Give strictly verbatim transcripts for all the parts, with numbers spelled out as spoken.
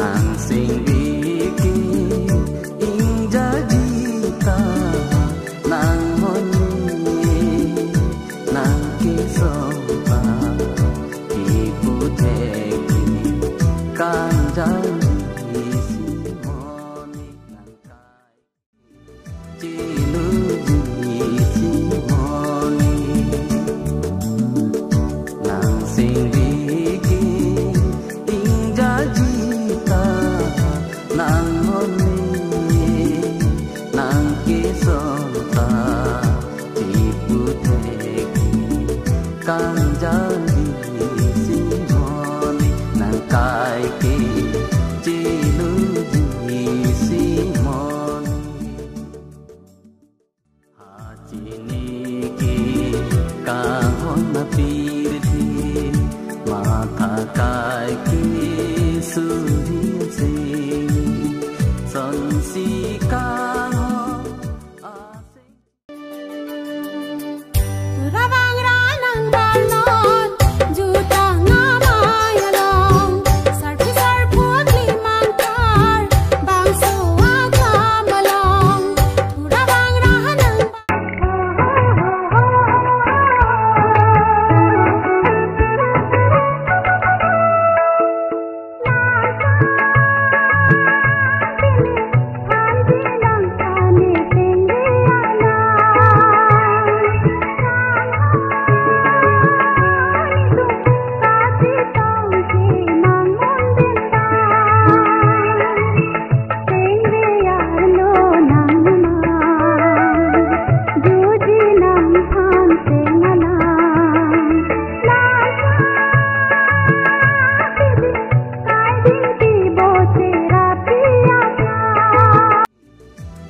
Nang singviki ingjajita, nang honi, nang kesongta, kipu thekji, kangjangji si moni, nang kai chiluji si moni. Nang singviki ingjajita, nang honi, nang kesongta, kipu thekji, kangjangji si moni, nang kaike chiluji si moni. Hachini ke kanghon apirthe, matha kaike suri si, sonsi kanghon aseng. Ravang ranang balon, jutang amai along, sarpi sarpo klimang kar, bangso agam along. Ravang ranang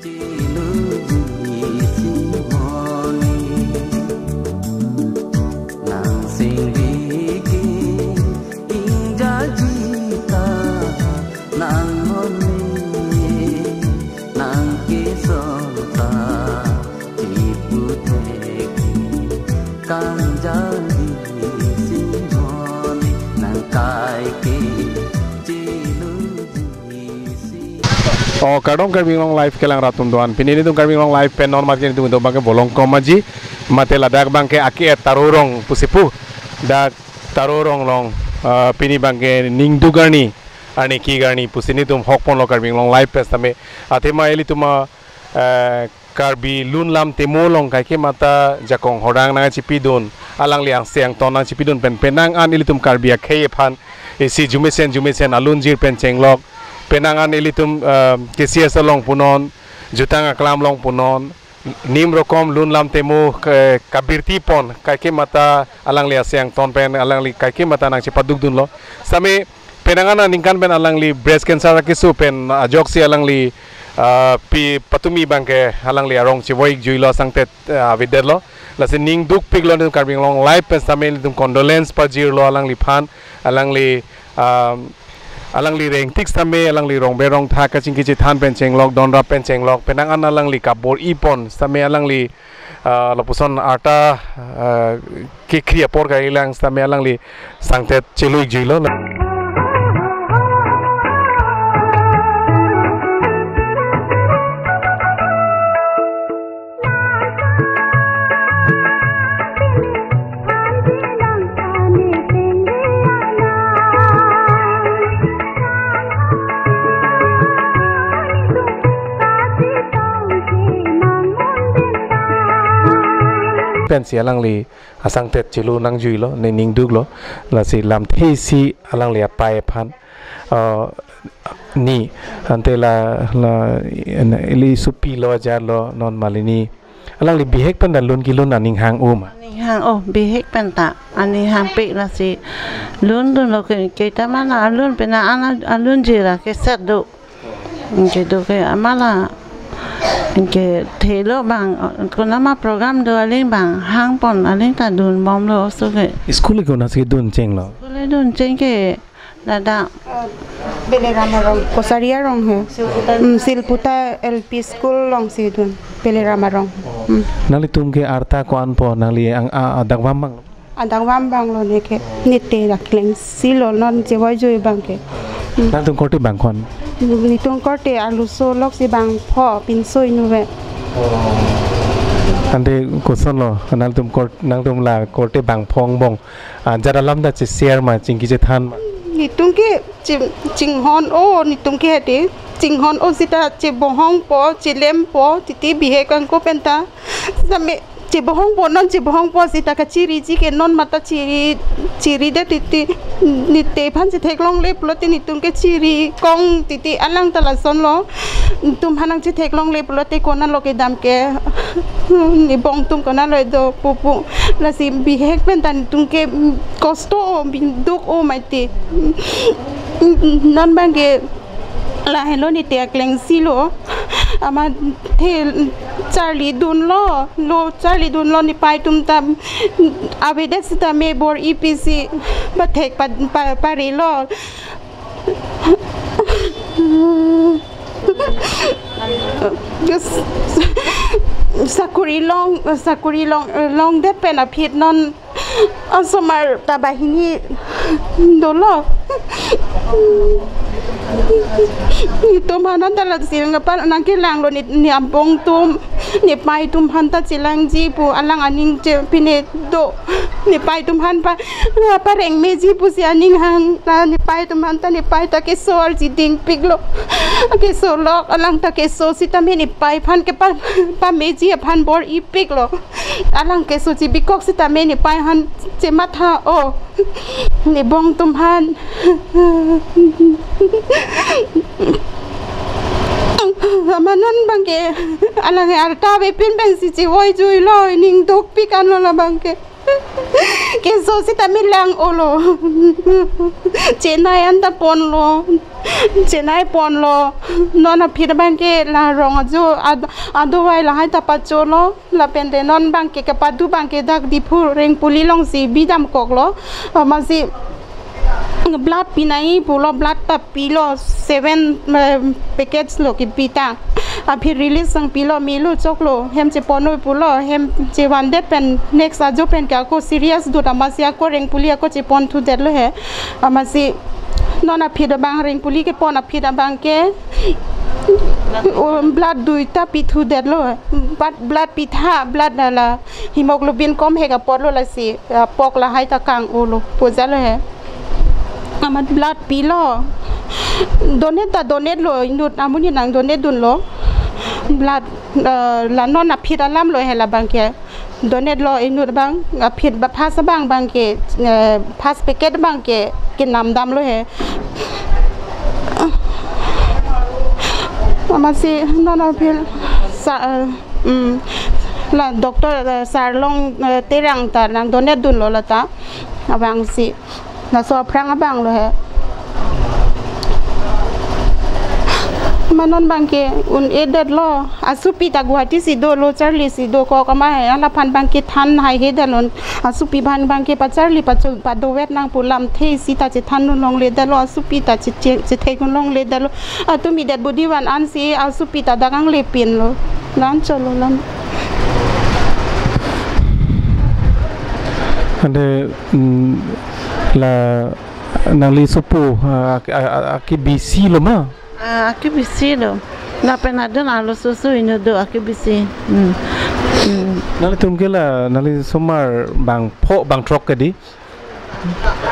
Chiluji si moni, nang singviki ingjajita, nang honi, nang kesongta, kipu thekji, kangjangji si moni, nang kaike chiluji si. O kardom Karbi Anglong Live kelang rat atum do-an. Pini nelitum Karbi Anglong Live pen non market nelitum do abangke Bolongkom Aji, mate ladak abangke ake Taro Rong pusi pu. Dak Taro Rong along, ah, pini abangke Ningduk arni, arni ki arni pusi nelitum hok ponlo Karbi Anglong Live pen sitame. Athema ilitum, ah, eh, Karbi Lun Lam Temo along kaike mata jakong horang nangchipidun, alangli angse angton nangchipidun pen penang an ilitum Karbi akhei aphan isi jumesen jumesen alunjir pen chenglok, penang an ilitum, eh, K C S along punon, jutang aklam along punon, nim rokom Lun Lam Temo ke kabirti pon kaike mata alangli angse angton pen alangli kaike mata nangchepadukdunlo. Sitame penang an aningkan pen alangli breast cancer akeso pen ajoksi alangli, ah, pi patumi abangke alangli arong chevoi-ik juilo, asangtet, ah, avedetlo. Lasi ning dukpiklo nelitum Karbi Anglong Live pen sitame nelitum condolence pajirlo alangliphan, alangli, ah, alangli rengtik sitame alangli rongbe rongtha kachingki chethan pen chenglok, donrap pen chenglok, penang an alangli kabor-i pon sitame alangli, ah, lapuson arta, ah, kekri apor kalilang sitame alangli sangtet chelu-ik juilo. Pensi alangli asangtet chelu nangjuilo, ne ning duklo, lasi lamthe isi alangli apei aphan, ah, ni, ante la, la, ili supi lo ajar lo non malini. Alangli bihek pen ta lun kelun aning hang-o ma? Aning hang-o, bihek pen ta aning hangpik, lasi lundunlo ke, ke ta mana alun pena ana alunjir ra keset do. Anke do ke amala, anke thelo abang, konatma program do aling abang hang pon, aling ta dunbomlo oso ke. School ke konatsi dun chenglo? School dun cheng ke Dada. Ah, Beleram arong. Kosari arong he. Silputa. Hmm, Silputa L P School alongsi dun. Beleram arong. Hmm. Nanglitum ke arta ko-anpo, nangli ang, a, a, adakvam abang? Adakvam abang lo neke. Nete dak klengsi lo, non chevoi jui abang ke. Hmm. Nangtum korte bang ko-an? Netum korte arloso loksi bangpho pinso inutvet. Ante koson lo, nangtum kort-, nangtum la korte bangpho angbong, ah, jat alam ta che-share ma, chingki chethan ma? Netum ke ching-, chinghon-o, netum ke hedi chinghon-o seta chebohongpo, chelempo, titi bihek angko penta. Same chebohongpo, non chebohongpo seta kachiriji ke, non mata chiri, chiridet titi, nete aphan chetheklongle pulote netum ke chirikong titi, alang ta lason lo. Netum aphan nangchetheklongle pulote konat lo kedam ke, nebong atum konat lo do pupu. Lasi bihek penta netum ke kosto-o, binduk-o mati. Non abang ke lahelo, nete aklengsi lo. Amathe charlidunlo, lo charlidunlo, nepei atum ta avedet sitame bor-i pisi pathek pa, pa, parelo. Sakori long, sakori long, longdet pen aphi non osomar ta banghini dolo. Netum aphan ta lasi nangpa nangkelanglo, ne, ne angbong atum, nepei atum aphan ta chelangji pu alang aning che pine do. Nepei atum aphan pa, pareng meji pusi aning hang, la nepei atum aphan ta nepei ta keso arji dingpiklo. Keso lok, alang ta keso sitame nepei aphan ke pa, pameji aphan bor-ipiklo. Alang keso chibikok sitame nepei aphan chematha-o. Nebong atum aphan. Amat non abang ke alang arta avepin pensi chevoi juilo, ining dukpik anlo labang ke. Keso sitame lang-olo. Chenei anta ponlo. Chenei ponlo. Non aphi abang ke la rong ajo ad-, adovai lahai ta pacholo. Lapen te non abang ke kepadu abang ke dak Diphu Rengpuli alongsi bidamkoklo. Amatsi blood pinai pulo, blood ta pilo, seven, eh, packets lo kepi ta. Aphi release nangpilo, melo choklo, hem chepon-o pulo, hem chevandet pen next ajo pen ke ako serious dut amatsi ako Rengpuli ako chepon thudetlo he. Amatsi non aphi abang Rengpuli kepon aphi abang ke, o, blood duita pi thudetlo. But blood pitha, blood la hemoglobin komhek apotlo lasi, ah, pok lahai ta kang-olo, pujalo he. Amat blood pilo. Donate ta donate lo, inut amonit nang donate dunlo. Blood, eh, la non aphi alam lo he labang ke. Donate lo inut abang, aphi ba first abang abang ke, eh, first packet abang ke, kenam damlo he. Amatsi non aphi sa, eh, Hmm. La doctor, eh, Sarlong, eh, Terang ta nang donate dunlo lata. Abangsi. Laso aphrang abang lo he. Amat non abang ke un-edetlo. Asopi ta Guwahati si dolo, Charli si dokok amat he. Alaphan abang ke than haihedetlo. Asopi aphan abang ke pacharli pacho-, padovet nang pu lamthe isi ta chethan un longledetlo. Asopi ta che-, che-, chethek un longledetlo. Atumi det budi van ansi asopi ta dak anglepinlo. Lan cholo lam. Ante, mm, la nangli sopo, ah, ak-, a-, a-, akebisi lo ma? Ah, akebisi lo. Lapen adon arloso inut do akebisi. Hmm. Hmm. Nanglitum ke la, nangli osomar bangpho bangthrok ke di?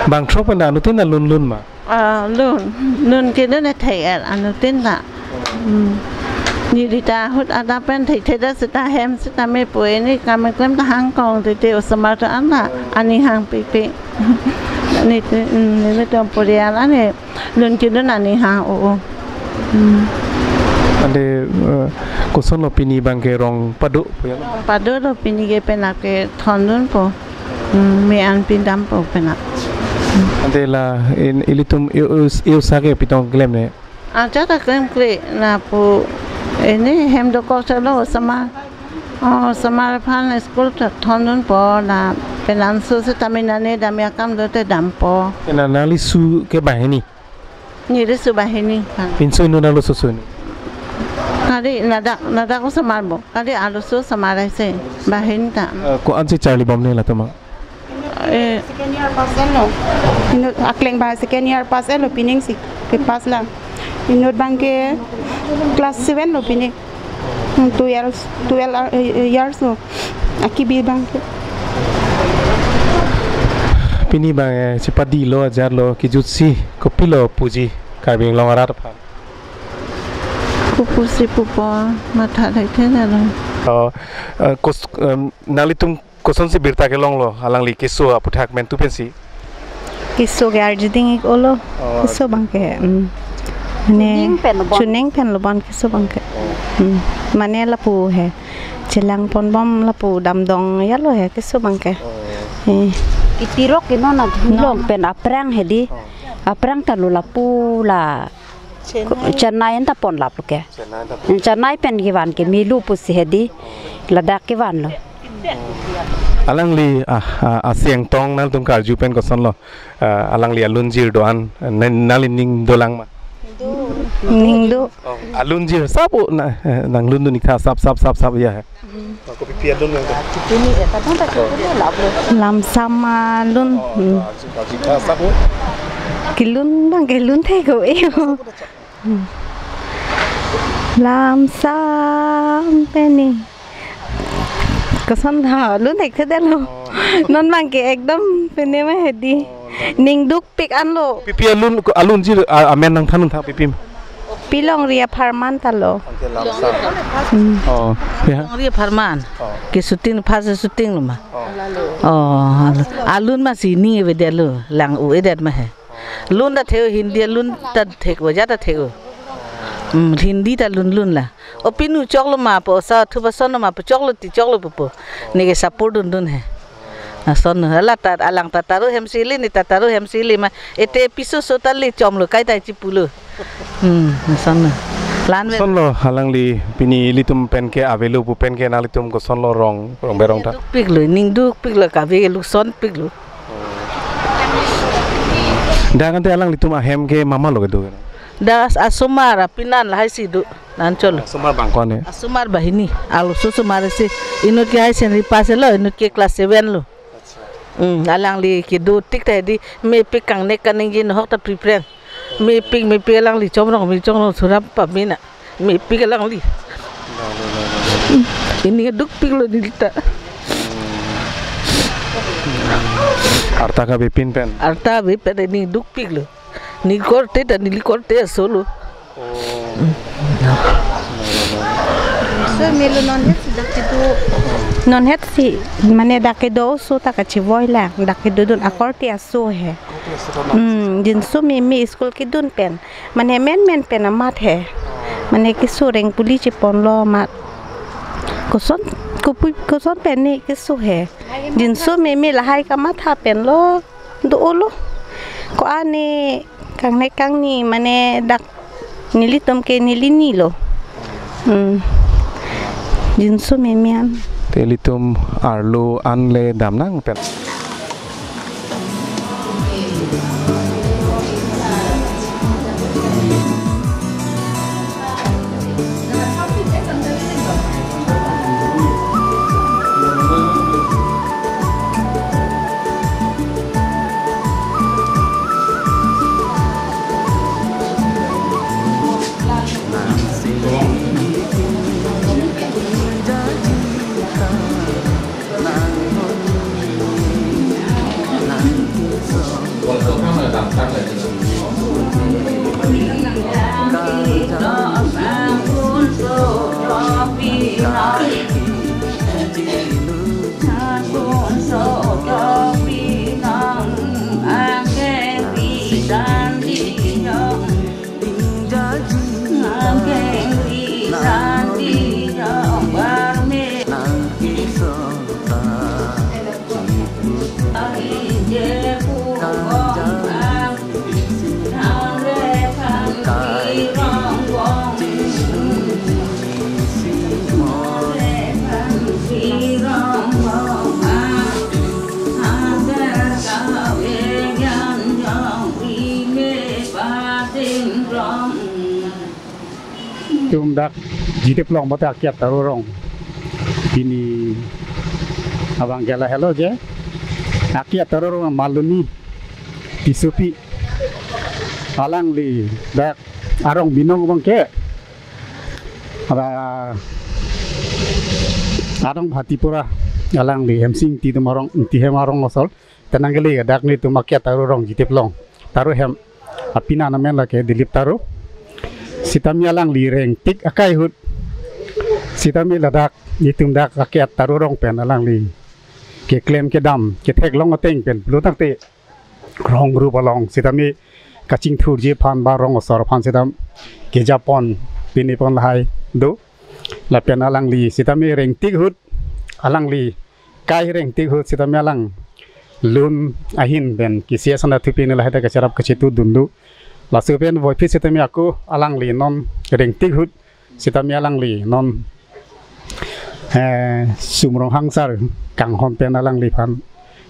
Bangthrok pen anuttin ta lunlun ma? Ah, lun. Lun ke lun ethek er anuttin ta. Hmm. Neli ta ahut adap pen thekthedet seta hem seta me pu, neli kam keklem ta hangkong titi, osomar ta an ta aning hangpikpik. Neli, hmm, nelitum porial ani lun ke lun aning hang-o-o. Hmm. Ante, eh, kosonlo pini abang ke rong pado pu ya? Rong pado lo pini ke, penap ke thondunpo. Hmm, me-an pindampo penap. Ante la in, ilitum eu, eu, eu sa ke pitong klemle? Ajat ta klemkle lapu ini hem dokok chalo osomar. Oh, osomar aphan school ta thondunpo la Penanso setame nane damji akam lote dampo. Ena nangli su ke banghini? Neli su banghini. Pinso inut nanglo su su ni? Kali ladak, ladak osomar bo. Kali arloso osomar ase. Banghini ta. Eh, ko-ansi charlibom ne latum? Eh. Second year pass lo. Inut akleng ba second year pass lo, pining si ke pass lang. Inut abangke class seven lo pining. Hmm, twelve, twelve ar-, eh, eh, years lo. Akibi abangke. Pini abang, eh, chepadilo, ajarlo, kejutsi, kopilo puji, Karbi Anglong arat aphan? Kopusi pupo, matha thekthedetlo. Oh, eh, kos-, em, nanglitum kosonsi birta kelonglo, alangli keso aputhak mentu pensi? Keso ke arjuding ik olo. Oh. Keso abangke, mm. Mane chuning pen lo bon. Chuning pen lo bon keso abangke. Oh. Mm. Mane lapu he. Chelangponbom lapu damdong ya lo he keso abangke. Oh. Eh. Itirok ke non adhun. Lok pen aphrang hedi. Oh. Aphrang ta lo lapu la Chennai. Chennai anta ponlap lo ke. Chennai anta pon. Chennai pen kevan ke melu pusi hedi. Ladak kevan lo. Alangli, ah, ah, aseng tong nangtum karju pen kosonlo? Ah, alangli alunjir do-an, nang, nangli ning dolang ma? Ning do. Oh, alunjir sap o na, eh, nanglundun ik tha sap, sap, sap, sap ya. Kopi pi alun nang? Lamsam alun. Oh, hmm. Ajik, ajik tha sap o. Kelun abang kelun thek o, eh. Hmm. Lamsam peni. Koson tha lun thekthedetlo. Oh. Non abangke ekdom peni ma hedi. Oh, ning dukpik anlo. Pi pi alun, alunjir a-, amen nangthan nangtha pi pi? Pilongri apharman ta lo. Anke lamsam. Hmm. Oh, ya. Pilongri apharman. Oh. Ke shooting, first shooting lo ma. Oh. Oh, alun masi ning evedetlo, lang-o-edet ma he. Lun ta thek-o, Hindi alun ta thek-o, ja ta thek-o. Hmm, Hindi ta lunlun la. O pinu choklo ma pu, sa thu pason ma pu, choklo ti choklo pupo. Neke support dundun he. Lason hala ta alang ta taro hem si ili, ne ta taro hem si ili ma. Ete piso so ta le chomlo, kaita chipulo. Hmm, lason. Lan ve. Kosonlo alangli pini ilitum pen ke avelo pu pen ke nanglitum kosonlo rong, rong berong ta? Dukpiklo, ning dukpiklo, kave ke luksonpiklo. Dak ante alanglitum ahem ke mama lo kedo? Dak as-, asomar apinan lahai si do, nang cholo. Asomar abang ko-an he? Asomar banghini, arloso osomar si, inut ke higher secondary pass lo, inut ke class seven lo. Acha. Hmm, alangli kedo tik ta hedi, mepik kangnek kaningje nohok ta preference. Mepik, mepik alangli chomrong, me chomrong suram pamina. Mepik alangli. No, no, no, no, no. Ini dukpiklo neli ta. Arta kavepin pen. Arta ave pen ini dukpiklo. Neli korte ta neli korte asolo. Oh. So melo non het si dak kedo. Non het si mane dak kedo oso ta kachevoi lang, dak kedodun akorte aso he. Hmm, jinso meme school kedun pen. Mane menmen pen amat he. Mane keso reng puli cheponlo amat. Koson, kopi, koson pen ne keso he. Jinso meme lahai kamatha pen lo. Do-olo. Ko-an ne kangnek kangni mane dak nelitum ke neli ni lo. Hmm. Jinso meme an. Te ilitum arlo an le damnang pen. Tum dak G T Plong mate Akiat Taro Rong. Pini abang ke lahelo je. Akiat Taro Rong Maloni Tissopi. Alangli dak arong binong abang ke. Ada arong Bhatipura alangli Hemsing Ingti atum arong, Ingti ahem arong asor. Tenang kali dak nelitum Akiat Taro Rong G T Plong. Taro hem. Apina amen lake Dilip Taro. Sitame alangli rengtik akai ahut. Sitame ladak nelitum dak Akiat Taro Rong pen alangli keklem kedam ketheklong ateng pen pulo tangte rong group along sitame kachingthurji aphan ba rong asor aphan sitam kejapon pinipon lahai do. Lapen alangli sitame rengtik ahut alangli kai rengtik ahut sitame alang lun ahin pen kisi asana thupi ne lahai ta kacherap kachetu dundu. Laso pen voiphit sitame ako alangli non rengtik ahut sitame alangli non, eh, Sum Ronghang sir kanghon pen alangliphan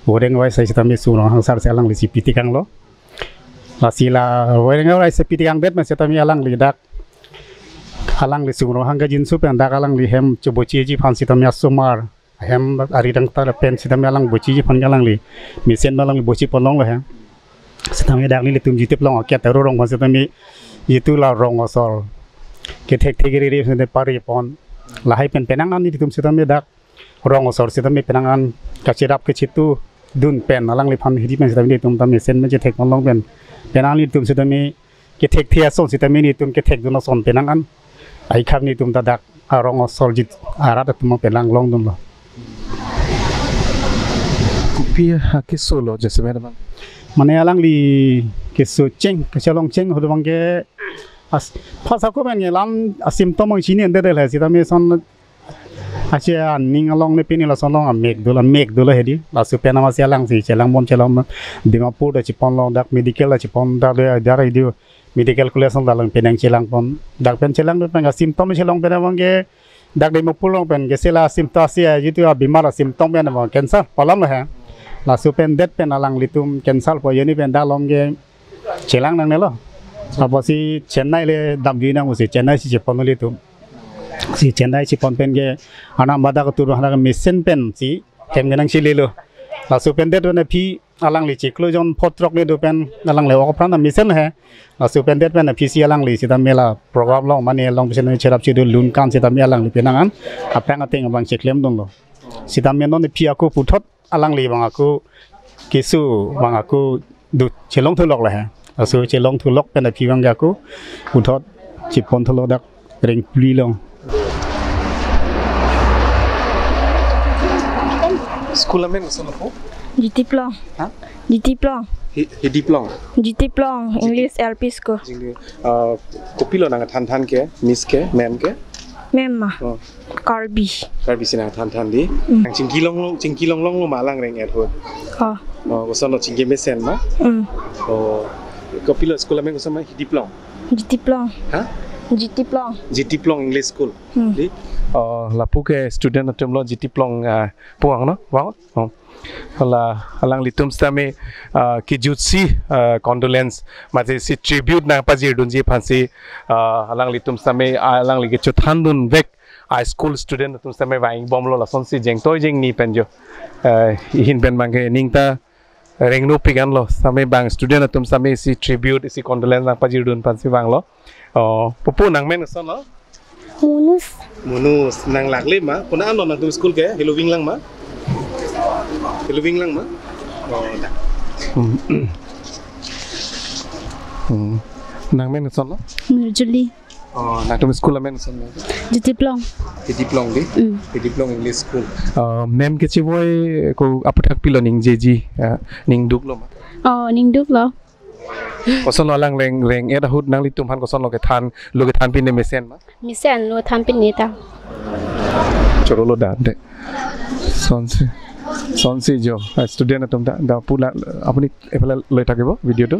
voreng vai sai sitame Sum Ronghang sir si alanglisi pitikanglo. Lasi la voreng vai sai pitikangdet ma sitame alangli dak alangli Sum Ronghang kajinso pen dak alangli hem chobochiji aphan sitame asomar hem ari dang ta pen sitame alang bochiji aphan alangli mesen alangli bochiponlonglo he. Sitame dak nelitum G T Plong Akiat Taro Rong aphan sitame jitu la rong asor kethekthek riri sitame paripon lahai pen penang an nelitum sitame dak rong asor sitame penang an kacherap kachetu dun pen alangliphan hidi pen sitame nelitum ta mesen me chethekponlong pen penang an nelitum sitame kethekthe ason sitame nelitum kethekdun ason penang an. Ai khap nelitum ta dak arong asor jit arat atum penang longdunlo. Kopi akeso lo jasemet abang? Mane alangli keso cheng, kachelong cheng ahut abang ke as, phasa ko pen ngelam asymptom ang chini ende del he sitame son achi aning along ne pini lason along amek dolo, amek dolo hedi. Laso pen amatsi alangsi chelangbom chelang Dimapur ta chiponlong dak medical ta chipon dak le dar idu medical college along dak lang penang chelangpon. Dak pen chelang pen asymptom chelong pen abang ke dak Dimapur along pen ke sela asymptom si jitu abimar asymptom pen abang cancer pulo he. Laso pen det pen alanglitum cancer po jeni pen dak along ke chelang nangnelo. Apotsi Chennai le damjui nang pusi Chennai si chepon nelitum. Si Chennai chepon pen ke anam badak tur hana mesen pensi hem kenangji lelo. Laso pen det pen aphi alangli chiklo jon photrok le do pen alangli ok apran mesen he. Laso pen det pen aphi si alangli sitame la program along mane along pesen cherap chetu lun kan sitame alangli penang an aphrang ateng abang cheklemdunlo. Sitame non aphi ako puthot alangli abang ako keso abang ako do chelongthulok le he. Laso chelongthulok pen aphi abang ako puthot chepon thulo dak Rengpli along. School amen koson lapu? G T Plong. Ha? G T Plong. Hi-, Hidi Plong. G T Plong English L P School. Jingli, uh, kopilo nangthan than ke, miss ke, ma'am ke? Ma'am ma. Oh. Karbi. Karbi si nangthan than di. Mm. Nang chingki longlong, chingki longlonglo ma alang reng-et ahut? Oh. Oh, koson lo chingki mesen ma? Mm. Oh. Kopilo school amen koson ma Hidi Plong? G T Plong. Ha? G T Plong. G T Plong English School. Hmm. Di? Oh, lapu ke student atum lo G T Plong, ah, puang no? Wow. Oh. Hala, alanglitum sitame, ah, kejutsi, ah, condolence, mate si tribute nangpajirdunji aphansi, ah, alanglitum sitame, ah, alangli kechothandunvek, ah, school student atum sitame vang-ik bomlo lasonsi jengtoi jengni pen jo. Ah, ihin pen abang ke ning ta rengno pigan lo, sitame bang student atum sitame isi tribute, isi condolence nangpajirdun aphansi vanglo. Oh, pupu nangmen koson lo? Munus. Munus, nang lakle ma? Konat lo nangtum school ke? Heloving lang ma? Heloving lang ma? Oh, da. Hmm. Hmm. Nangmen koson lo? Mirjuli. Oh, nangtum school amen koson lo? G T Plong. G T Plong di? Mm. G T Plong English School. Oh, ma'am kechevoi ko aputhak pilo ningjeji, ah, ning duklo ma? Oh, ning duklo. Koson lo alang reng, reng-et ahut nanglitum aphan koson lo kethan, lo kethan pine mesen ma? Mesen lo than pine ta. Choro lo da, de. Sonsi, sonsi jo, ah, student atum da, da pula, apuni ephale loi thakibo video tu.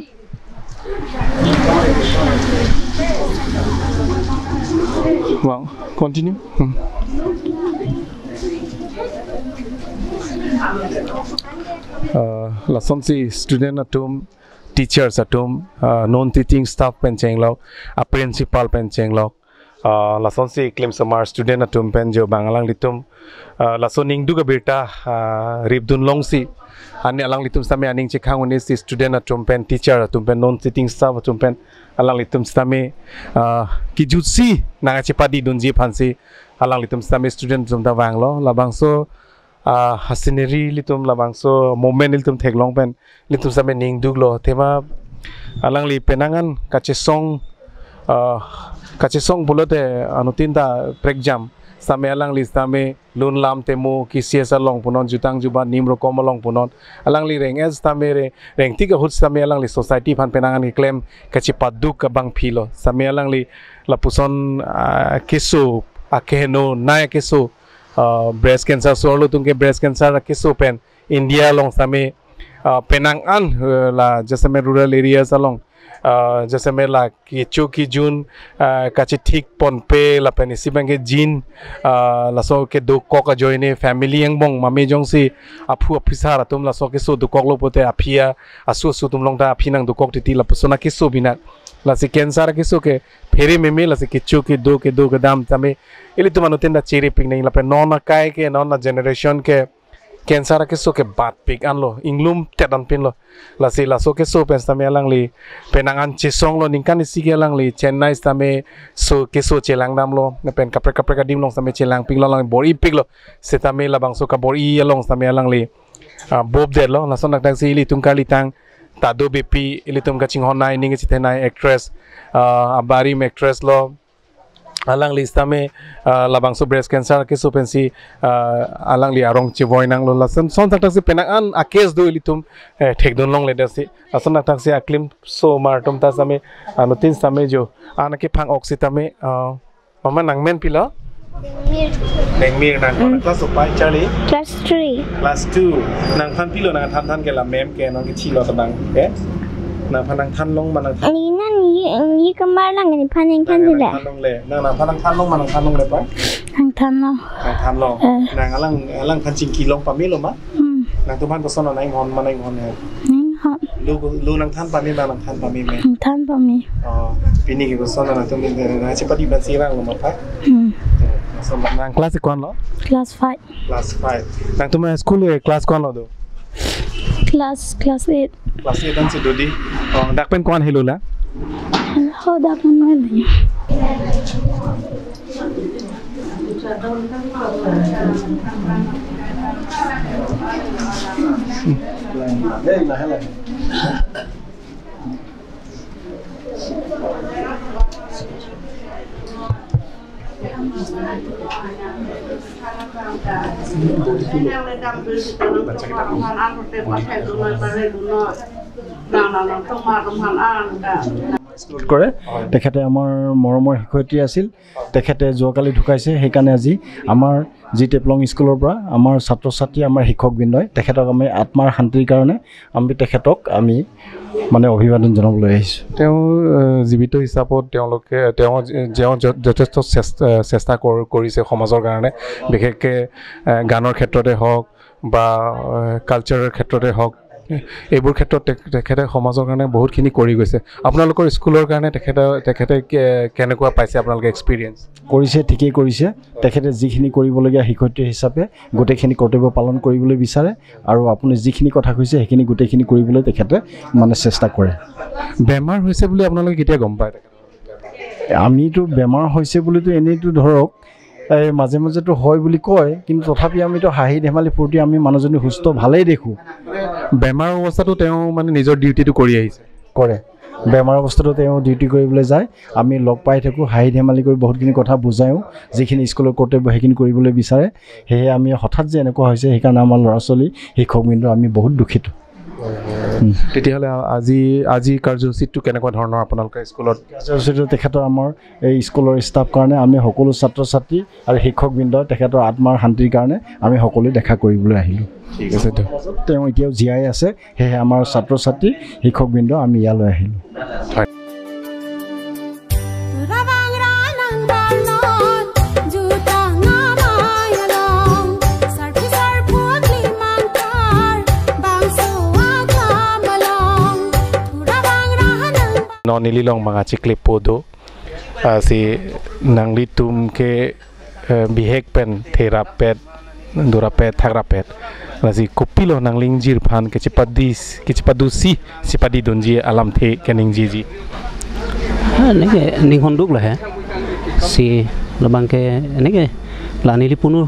Wow, continue. Hmm. Uh, lasonsi student atum teachers atum, ah, non teaching staff pen chenglok, a principal pen chenglok, ah, lasonsi klemsomar student atum pen jo bang alanglitum, ah, laso ningduk abirta, ah, ripdun longsi, ani alanglitum sitame aning chekhang un-esi student atum pen, teacher atum pen, non teaching staff atum pen alanglitum sitame, ah, kejutsi nangchepadidunji aphansi alanglitum sitame student atum ta vanglo. Labangso, ah, ha scenery ilitum, labangso moment ilitum theklong pen ilitum sitame ningduklo. Athema alangli penang an kachesong, ah, kachesong pulote anuttin ta prekjam. Sitame alangli sitame lun lam temo kisi asa long punon, jutang jubat nim rokom along punon. Alangli reng-et sitame re-, rengtik ahut sitame alangli society aphan penang an keklem kachepaduk abangphilo. Sitame alangli lapuson, ah, keso, akeheno nai keso, ah, breast cancer, so arlo atum ke breast cancer keso pen India along sitame, ah, penang an, eh, la jasemet rural areas along, ah, jasemet la kecho kejun, ah, kachethik ponpe lapen isi abang ke jin, ah, laso kedokok ajoine family angbong mame jongsi aphu aphisar atum laso keso dokoklo pulote aphi a-, asu asu atum along ta aphi nangdokok titi, lapuson akeso binak. Lasi cancer akeso ke phere meme, lasi kecho kedo kedo kedam sitame ilitum anuttin ta cheripik nangji lapen non akai ke, non a-generation ke cancer akeso ke batpik anlo, inglumtet anpinlo. Lasi laso keso pen sitame alangli penang an chesonglo, ningkan isi ke alangli Chennai sitame so keso chelangdamlo, lapen kaprek kaprek adim along sitame chelangpiklo, alangli bor-ipiklo. Sitame labangso kabor-i along sitame alangli, ah, bopdetlo. Lason thakthak si ilitum karlitang Tado Beypi, ilitum kachinghon nai, ning kachethe nai actress, ah, abarim actress lo. Alangli sitame, ah, labangso breast cancer keso pensi, ah, alangli arong chevoi nanglo. Lason, son thakthak si penang an a-case do ilitum, eh, thekdun longledetsi. Lason thakthak si aklemsomar atum ta sitame, anuttin sitame jo an kephang-ok sitame, ah, mama nangmen pilo? Dengmir. Dengmir, nang, hmm, class upai, Charlie? Class three. Class two. Nangphan pilo nangthan than ke la ma'am ke nangkechilo tebang ke? Nangphan nangthan long ma nangthan? Ni nang ni, ni kemar lang ni phan nangthan, nang, dile. Nangthan longle. Nang, nangphan nangthan long ma nangthan longle pa? Nangthan long. Nangthan long. Eh. Nang alang, alangphan chingki long pamelo ma? Hmm. Nangtumphan kosonlo, nang-inghon ma nang-inghon he? Nang-inghon. Lo, lo nangthan pame ma nangthan pameme? Nangthan pame. Oh, pini ke kosonlo nangtum, nangchepadi ban sirang lo ma pa? Hmm. So, nang class ko-anlo? Class five. Class five. Nangtum school, eh, class ko-anlo do? Class, class eight. Class eight ansi do di. Oh, dak pen ko-an helo la? Ho, dak pen ko-an helo. কৰে। তেখেতে আমাৰ মৰমৰ শিক্ষয়িত্ৰী আছিল। তেখেতে যোৱাকালি ঢুকাইছে। সেইকাৰণে আজি আমাৰ জি টেপলং স্কুলৰ পৰা আমাৰ ছাত্ৰ ছাত্ৰী, আমাৰ শিক্ষকবৃন্দই তেখেতক আমি আত্মাৰ শান্তিৰ কাৰণে আমি তেখেতক আমি মানে অভিবাদন জনাবলৈ আহিছোঁ। তেওঁ, এ, জীৱিত হিচাপত তেওঁলোকে, তেওঁ য-, তেওঁ য-, যথেষ্ট চেষ্টা, চেষ্টা কৰ-, কৰিছে সমাজৰ কাৰণে, বিশেষকৈ, এ, গানৰ ক্ষেত্ৰতে হওক বা, এ, কালচাৰৰ ক্ষেত্ৰতে হওক, এইবোৰ ক্ষেত্ৰত তে-, তেখেতে সমাজৰ কাৰণে বহুতখিনি কৰি গৈছে। আপোনালোকৰ স্কুলৰ কাৰণে তেখেতে, তেখেতে কে-, কেনেকুৱা পাইছে আপোনালোকে এক্সপিৰিয়েঞ্চ? কৰিছে, ঠিকেই কৰিছে। তেখেতে যিখিনি কৰিবলগীয়া শিক্ষয়িত্ৰী হিচাপে গোটেইখিনি কৰ্তব্য পালন কৰিবলৈ বিচাৰে আৰু আপুনি যিখিনি কথা কৈছে সেইখিনি গোটেইখিনি কৰিবলৈ তেখেতে মানে চেষ্টা কৰে। বেমাৰ হৈছে বুলি আপোনালোকে কেতিয়া গম পায় তেখেতৰ? আমিতো বেমাৰ হৈছে বুলিতো এনেইতো ধৰক, এই মাজে মাজেতো হয় বুলি কয়, কিন্তু তথাপি আমিতো হাঁহি ধেমালি ফূৰ্তি, আমি মানুহজনী সুস্থ ভালেই দেখোঁ। বেমাৰ অৱস্থাতো তেওঁ মানে নিজৰ ডিউটিটো কৰি আহিছে? কৰে। বেমাৰ অৱস্থাতো তেওঁ ডিউটি কৰিবলৈ যায়। আমি লগ পাই থাকোঁ, হাঁহি ধেমালি কৰি বহুতখিনি কথা বুজায়ো, যিখিনি স্কুলৰ কৰ্তব্য সেইখিনি কৰিবলৈ বিচাৰে। সেয়ে আমি হঠাৎ যে এনেকুৱা হৈছে, সেইকাৰণে আমাৰ ল'ৰা ছোৱালী, শিক্ষকবৃন্দ আমি বহুত দুখিত। উম। তেতিয়াহ'লে আ-, আজি, আজি কাৰ্যসূচীটো কেনেকুৱা ধৰণৰ আপোনালোকে স্কুলত? কাৰ্যসূচীটো তেখেতৰ, আমাৰ এই স্কুলৰ ষ্টাফ কাৰণে আমি সকলো ছাত্ৰ ছাত্ৰী আৰু শিক্ষকবৃন্দ তেখেতৰ আত্মাৰ শান্তিৰ কাৰণে আমি সকলোৱে দেখা কৰিবলৈ আহিলোঁ। ঠিক আছে, দিয়ক। তেওঁ এতিয়াও জীয়াই আছে, সেয়েহে আমাৰ ছাত্ৰ ছাত্ৰী, শিক্ষকবৃন্দ আমি ইয়ালৈ আহিলোঁ। হয়। Non neli along abang achiklepo do. Ah, si nanglitum ke, eh, bihek pen therapet, durapet, thakrapet. Lasi kopilo nanglingjir aphan kechipadi, kechipadusi, chipadidunji alamthe keningjeji. Ah, neke ninghonduk lo he. Si labang ke neke la neli punu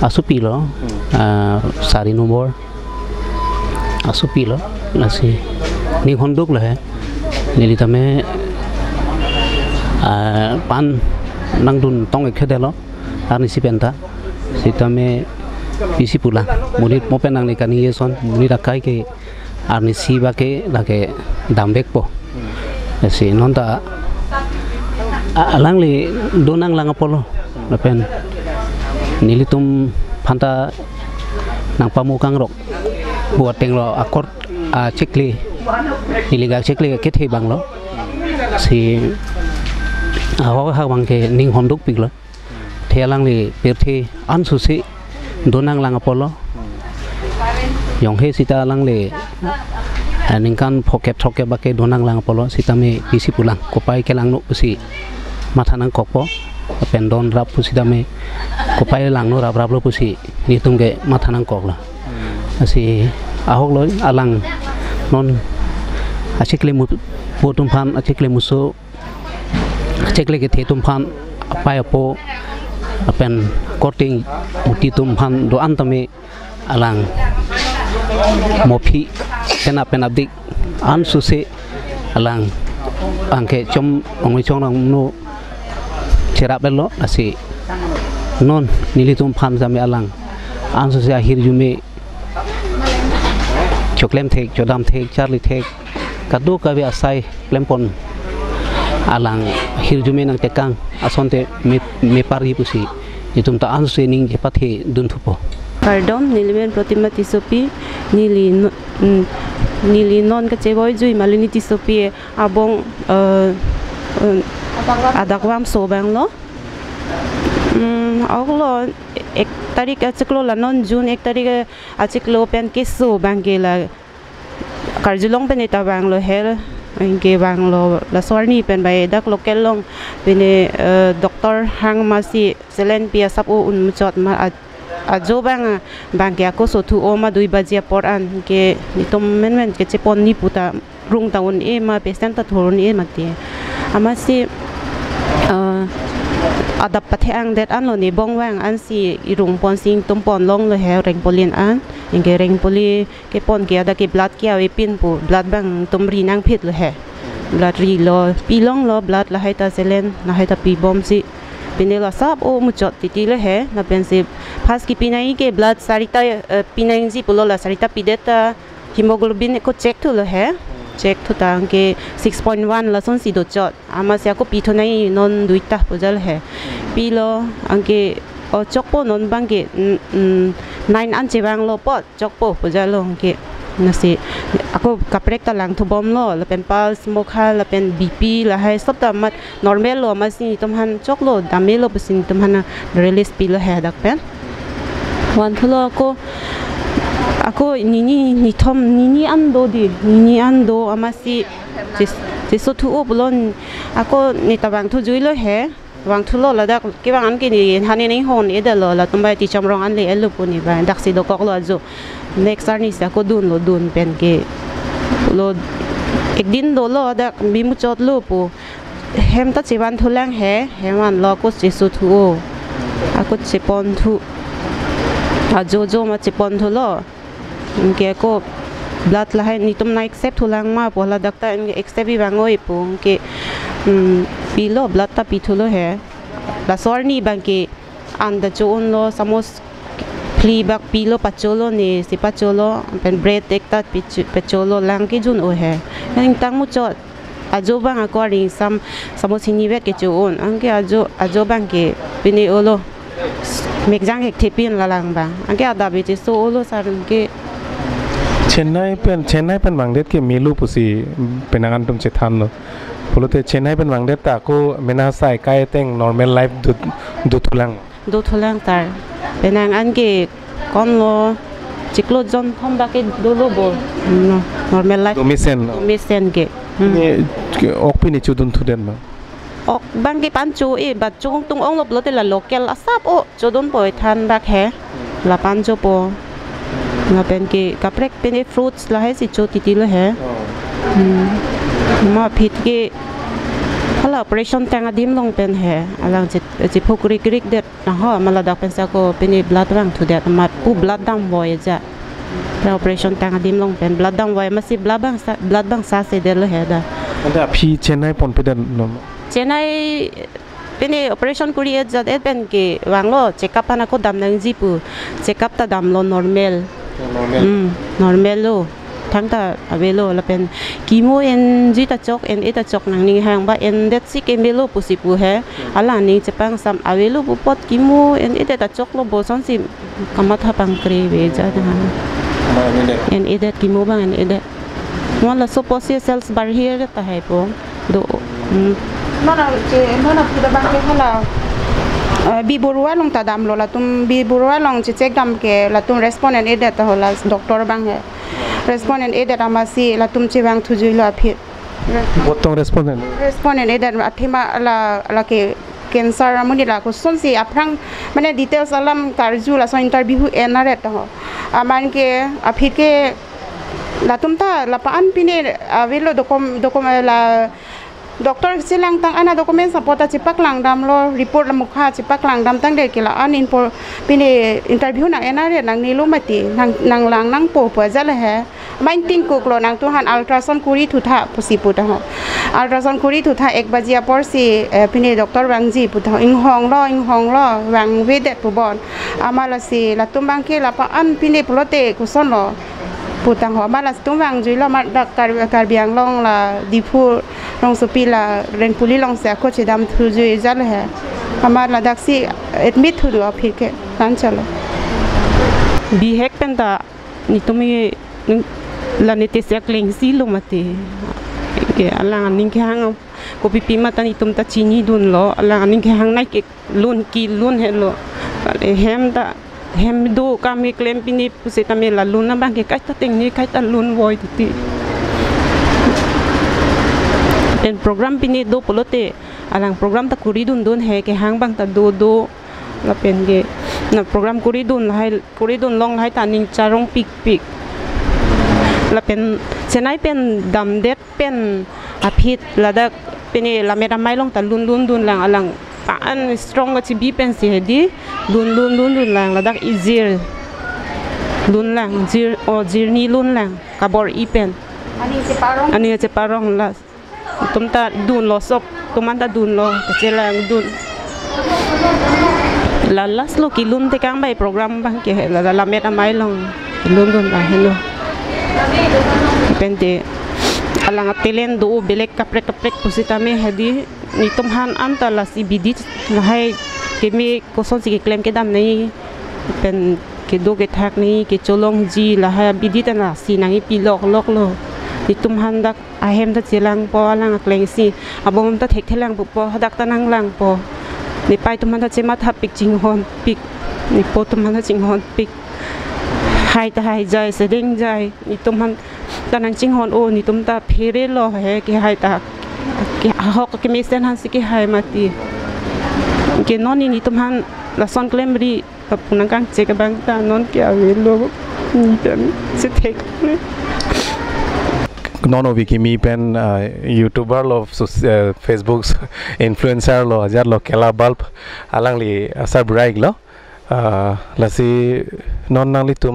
asopi lo, ah, sari nombor asopi lo, lasi ninghonduk lo he. Neli tame, ah, pan nangdun tong-ik hede lo, arnisi penta. Sitame pisi pulang. Monit mo pen nangli kaningje ason, monit akai ke arnisi abang ke lake damvekpo. Lasi non ta, a-, alangli do nanglang apotlo. Lapen nelitum aphanta nangpamu kangrok pu ateng lo akor, ah, chikli. Neli ga chikli kethe abang lo. Si ahok ahak abang ke ninghondukpik lo. The alangli pirthe ansose do nanglang apotlo. Jonghe sita alangli, eh, ningkan phokep throkkep abang ke do nanglang apotlo, sitame pisi pulang, kopai kelangno pusi matha nangkokpo. Lapen don rap pusitame kopai langno rapraplo pusi nelitum ke matha nangkoklo. Lasi ahok lo alang non achikle mu po atum aphan, achikle muso, achikle kethe atum aphan, apai apo, lapen korte muti atum aphan do-an tame alang mophi, senap pen adik ansose alang abang ke chom ongoi chongrang no cherap-etlo. Lasi non nelitum aphan tame alang ansose ahirjume choklem thek, chodam thek, charli thek, kadokave asai klempon alang hirjume nangtekang asonte me, mepari pusi itum ta ansose ningje pathe dunthupo. Kardom, neli men Protima Tissopi, neli no-, mm, neli non kachevoijui Malini Tissopi abong, eh, eh, adakvamso abang lo. Mm, ahok lo, ek tarik achiklo la non June ek tarik achiklo pen keso abang ke la karjulong pen neta vanglo he, anke vanglo laso arni pen bai dak local along pine, eh, doctor hang amatsi saline pi asap o un muchot ma a-, ajo abang, abang ke ako sothu o ma dui baji apor an ke netum menmen kechepon ni puta rung ta un-e ma patient ta thur un-e mati. Amatsi, eh, adap pathe-ang det anlo ne bong vang ansi irung ponsi ingtum pon longlo he Rengpoli an. Anke Rengpoli kepon ke hadak ke blood ke avepin pu, blood abang tum ri nangphitlo he. Blood rilo, pi longlo blood, lahai ta saline, lahai ta pibomsi. Pine lo asap o muchot titi lo he, lapensi first kepi nangji ke blood sarita, eh, pi nangji pulo, la sarita pidet ta hemoglobin ako check thulo he. Check thu ta anke six point one lasonsi dochot. Amatsi ako pithu nangji non duita pu jal he. Pilo anke, o, chokpo non abang ke, mm, mm, nine an chevanglo apot chokpo pu jalo anke. Lasi ako kaprek ta langthubomlo, lapen pulse, mokha, lapen B P lahai sob ta amat normal lo, amatsi netum aphan choklo, damelo pusi netum aphan release pilo he hadak pen. Vanthulo ako, ako nini nithom, nini an do di, nini an do amatsi ches-, chesothu o pulo, ako neta vangthujuilo he. Vangthulo ladak kevang an ke ne han ne hon-edetlo, latum bai Tichom Rong an le-etlo pu ne bai daksi dokoklo ajo. Next arnisi ako dunlo, dun pen ke lo ek din dolo, dak bimuchotlo pu. Hem ta chevanthulang he, hem vanlo ako chesothu o. Ako cheponthu. Ajo jo ma cheponthulo. Anke ako blood lahai netum nang accept thulang ma pu, hala doctor anke accept-i vang oi pu. Anke, mm, pilo, blood ta pithulo he. Laso arni abang ke an ta cho-unlo, samosa phli bak pilo, pacholo ne, si pacholo, pen bread ekta pichu-, pacholo, lang kejun o he. Nangtang muchot. Ajo abang ako aringsam samosa hini vet kecho-un. Anke ajo, ajo abang ke pine olo. Mekjang hekthepin lalang abang. Anke adap cheso olo sar anke. Chennai pen, Chennai pen vangdet ke melo pusi penang an atum chethanlo. Pulote Chennai pen vangdet ta ako mena asai kai ateng normal life do, dothulang. Dothulang tar. Penang an ke konlo chiklo jon thom bak ke dolo bo. No, normal life. Domesen. Domesen ke. Hmm. Pini, ok pini chodun thudet ma? Ok bang ke pan cho-e, but chokung tung onglo pulote la local asap o chodun po, ethan bak he. La pan chopo. Lapen ke kaprek pini fruits lahai si cho titi lo he. Oh. Hmm. Ma aphi ke hala operation tang adim along pen he. Alang che, chephukrik krik det. Aho, ma ladak pensi ako pini blood vang thudet amat pu blood damvoi ja. Ra operation tang adim along pen blood damvoi amatsi blood bangsa, blood bangsa sedet lo he da. Ante aphi Chennai ponpedet lo? Chennai pini operation kori-et jat-et pen ke vanglo, check up aphan ako dam nangji pu. Check up ta damlo normal. Oh, normal. Hmm, normal lo. Thangta avelo lapen chemo enji ta chok, en-e ta chok, nangning hang ba endet si kemelo pusi pu he. Hmm. Alang ning chepangsam avelo pu apot chemo en-edet ta choklo, bosonsi kamatha pangkre ve ja ta ha. Ma en-edet. En-edet, chemo bang en-edet. Mo laso apotsi sales barhi-et tahai po. Do. Hmm. Nona che, nona pura bang ke hala. Eh, Bi Baruah along ta damlo, latum Bi Baruah along che check dam ke latum respond en-edet ta ho la doctor bang he. Respond en-edet amatsi latum chevang thujuilo aphi. Botong respond en? Respond en-edet, athema la, la ke cancer amonit la kosonsi aphrang mane details alam karju laso interview en-aret ho. Amat ke aphi ke latum ta lapu-an pini avelo dokum, dokum, eh, la doctor chelangtang ana documents apot ta chepaklang damlo, report la mukha chepaklang dam tangdet ke la-an inpo pini interview nang en-aret nangnelo mati, nang, nanglang nangpo pu ajat le he. Main tingkuklo, nangtumphan ultrasound kori thutha pusi pu ta ho. Ultrasound kori thutha ek baji aporsi, eh, pini doctor vangji pu ta ho. Inghonglo, inghonglo, vangvedet pu bon. Amat lasi latum bang ke lapu-an pini pulote kosonlo pu ta ho. Amat latum vangjuilo, amat dak Kar-, Karbi Anglong la Diphu alongsopi la Renpuli alongsi ako chedam thujui jal he. Amat ladaksi admit thulo aphi ke, kan chalo. Bihek pen ta netum ke, ning, la nete si akleng si lo mati. Ke alang aning kehang kopipi ma ta netum ta chinidunlo, alang aning kehangnei ke lun kelun helo. Kali hem ta, hem do kam keklem pine pusitame la lun abang ke kaita tengne kaita lunvoi titi. Pen program pine do pulote alang program ta kori dundun he, kehang bang ta dodo. Lapen ke na program kori dun lahai, kori dun long lahai ta aning charong pikpik. Lapen Chennai pen damdet pen aphi ladak pine lammet amei along ta lunlun dunlang, alang pa-an strong kachibi pensi hedi lunlun lun dunlang, ladak ijir lunlang, jir, o jirni lunlang kabor-i pen. Aning cheparong. Aning cheparong la. Netum ta dunlo, sop atum an ta dunlo, kachelang dun. La last lo kelun tekang bai program bang ke la, la lammet amei along kelun dun ta helo. Pen te alang atelen do belek kaprek kaprek pusitame hedi netum aphan anta lasi bidi lahai keme kosonsi keklem kedam nangji pen kedo kethak nangji, kecholongji lahai bidi ta lasi nangji pilok loklo. Netum aphan dak ahem ta chelangpo, alang akleng si abom ta thekthelang pupo, hadak ta nanglangpo. Nepei atum aphan ta chemathapik, chinghonpik. Nepo atum aphan ta chinghonpik. Hai ta haijai, sedeng jai. Netum aphan ta nangchinghon-o, netum ta pherelo he kehai ta. Ke ahok kemesen aphansi kehai mati. Ke non netum aphan lason klemri lapu nangkangchek abang ta non ke avelo. Ni pen si thek ne. Non ovi kimi pen, ah, YouTuber lo, sos-, eh, Facebook influencer lo, ajat lo Kela Bulb, alangli asar bright lo. Ah, lasi non nanglitum,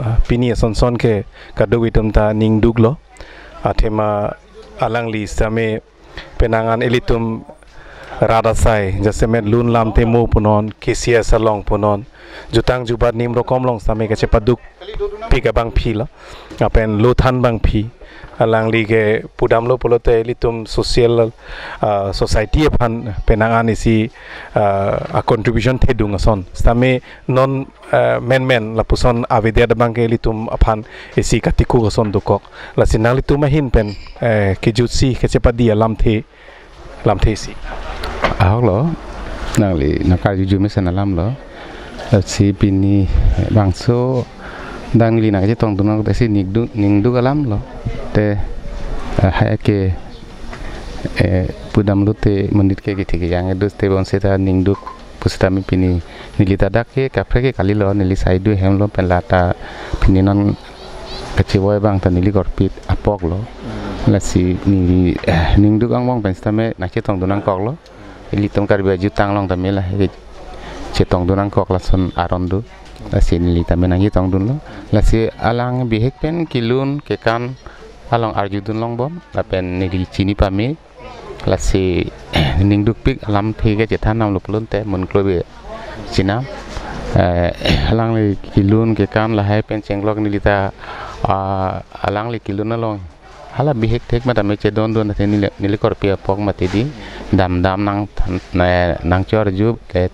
ah, pini asonson ke kadokave atum ta ningduklo. Athema alangli sitame penang an ilitum rat asai, jasemet lun lam temo punon, K C S along punon, jutang jubat nim rokom along sitame kachepadukpik abangpi lo, lapen lo than abangpi. Alangli ke pudamlo pulote ilitum social, ah, society aphan penang an isi, ah, a contribution thedung ason. Sitame non, eh, menmen lapuson avedet abang ke ilitum aphan isi katikuk ason dokok. Lasi nanglitum ahin pen, eh, kejutsi kachepadi alamthe, lamthe isi. Ahok lo, nangli nangkarjuju mesen alam lo. Lasi pini bangso dang neli nangkachetong dunok te si ningduk, ningduk alam lo. Te Ah, hai ke, eh, pudam lote monit ke kithi kejang edu te bonseta ningduk pusitame pini neli ta dak ke kaprek ke kalilo, neli saidu hemlo pen lata pini non kachevoi abang ta neli korpi apoklo. Lasi neli, eh, ningduk angbong pen sitame nangchetongdun nangkoklo. Ilitum Karbi ajutang along tame la he chetongdun nangkok lason aron do. Lasi neli tame nangchetongdunlo. Lasi alang bihek pen kelun kekan along arjudun longbom. Lapen neli chini pame. Lasi ningdukpik alamthe ke chethan namlo pulote mun klobe chinam. Eh, alangli kelun kekan lahai pen chenglok neli ta, ah, alangli kelun along hala bihek thek matame chedondun athe neli, neli korpi apok mati di damdam nang than, eh, nangchorju ke,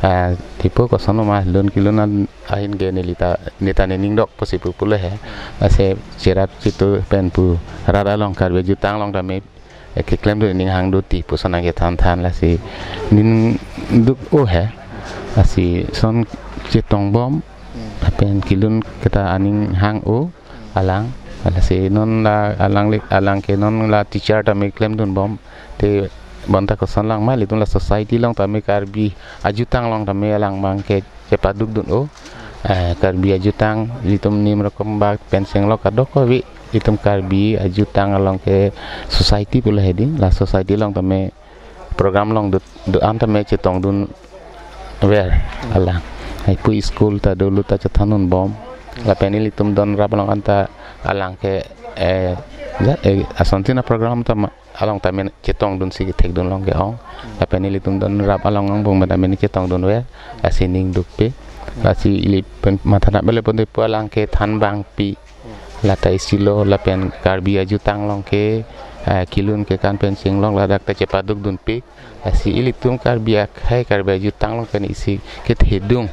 eh, tipo kosonlo ma lun kelun an ahin ke neli ta, neta ne ningdok pusi pu pulo he. Ase cherap chitu pen pu rat along Karbi ajutang along tame, eh, keklemdun ning hangdun ti puson nangkethan than lasi ningduk o he. Lasi son chetongbom pen kelun keta aning hang o alang. Lasi non la alangli, alang ke non la teacher tame klemdunbom. Te bonta koson lang ma ilitum la society along tame Karbi ajutang along tame alang abang ke chepadukdun o. Eh, Karbi ajutang ilitum nim rokom bak pen chenglok kadokave ilitum Karbi ajutang along ke society pulo he di, la society along tame program along do, do-an tame chetongdunver alang. Hai pu school ta dolo ta chethandunbom. Lapen ilitum don rap along anta alang ke, eh, ja, eh, asontin aprogram ta ma, along tame chetongdunsi kethekdun long ke-ong. Lapen ilitum don rap along angbong matame ne chetongdunver. Lasi ningdukpe. Lasi ili pen matha nap bele ponte pu alang kethan abangpi lata isilo lapen Karbi ajutang along ke, eh, kelun kekan pen chenglok ladak ta chepadukdunpik. Lasi ilitum Karbi akhei Karbi ajutang along pen isi kethedung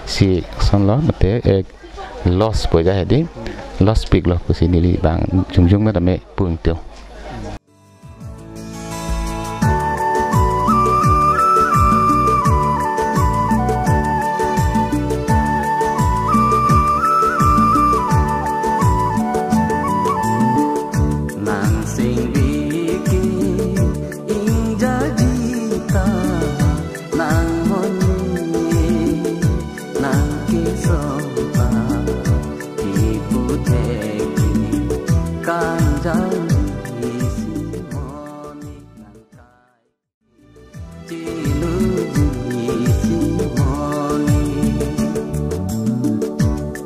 si sonlo mate, eh, loss po ja he di, loss piklo pusi neli abang jongjong matame pu ingtung. Nang sing bikin ingjaji ta, nang honi, nang kesompa, ipu theki, kanjang isi moni, nang kai Chiluji si moni,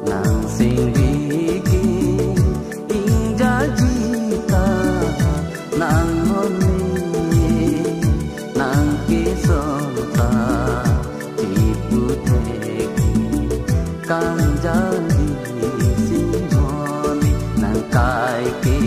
nang sing bikin ingjaji ta, nang honi, nang kesompa, ipu theki, kanjang isi moni, nang kai ke